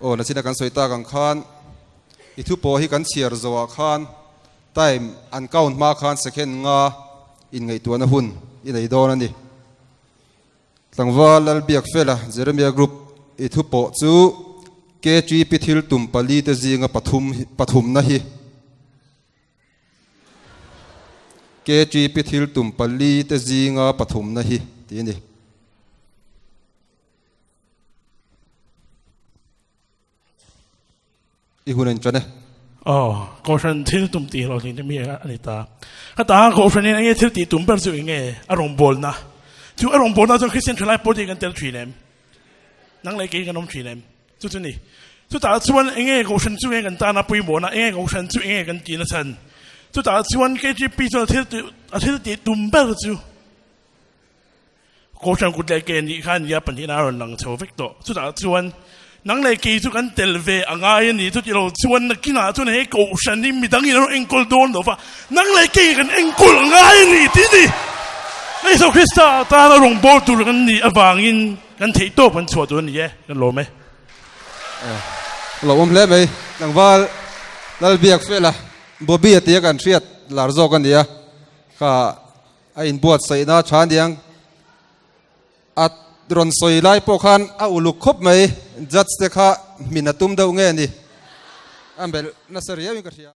Aw nachina kan sawi tak ang khan i thu pawh hi kan chhiar zawhah khan time an count hma khan second nga inngaihtuahna hun i nei dawn a ni. Tlangval Lalbiakfela Jeremia Group i thu pawh chu KTP thil tum pali te zinga pathum pathumna hi KTP thil tum pali te zinga pathumna hi tih a ni. I hun en ṭan e. Aw, Kohhran thil tum tih hlawhtling te mi a ni ta. Ka ta Kohhran in enge thil tih tum ber chu enge a rawngbawlna. Chu a rawngbawlna chuan Kristian thalai pawh tih kan tel thin em? Nang leh kei kan awm thin em? Chu chu ni. Chutah chuan enge Kohhran chu enge kan tana pawimawhna, enge Kohhran chu enge kan tihna chhan. Chutah chuan KGP chuan a thil tih a thil tih tum ber chu Kohhran kut leh ke nih khan nia pahnihna a rawn lang chho vek tawh. Chutah chuan nang leh kei chu kan tel ve a ngai a ni. Chuti lo chuan nakinah chuan he Kohhran hi midangin an rawn enkawl dawn lo va, nang leh kei kan enkawl a ngai a ni tih ni. Isua Krista tana rawngbâwl tur kan nih avangin kan theih tawp kan chhuah tur a ni e, kan lawm e. Lo awm hle mai. Tlangval Lalbiak Fela, Bobby a tia kan hriat lar zawk a ni a, kha A inbuatsaihna tha aniang a rawn sawi lai pawh khan a uluk khawp mai, judge te kha hmin a tum deuh nge ni a melh nasa riau in ka hria.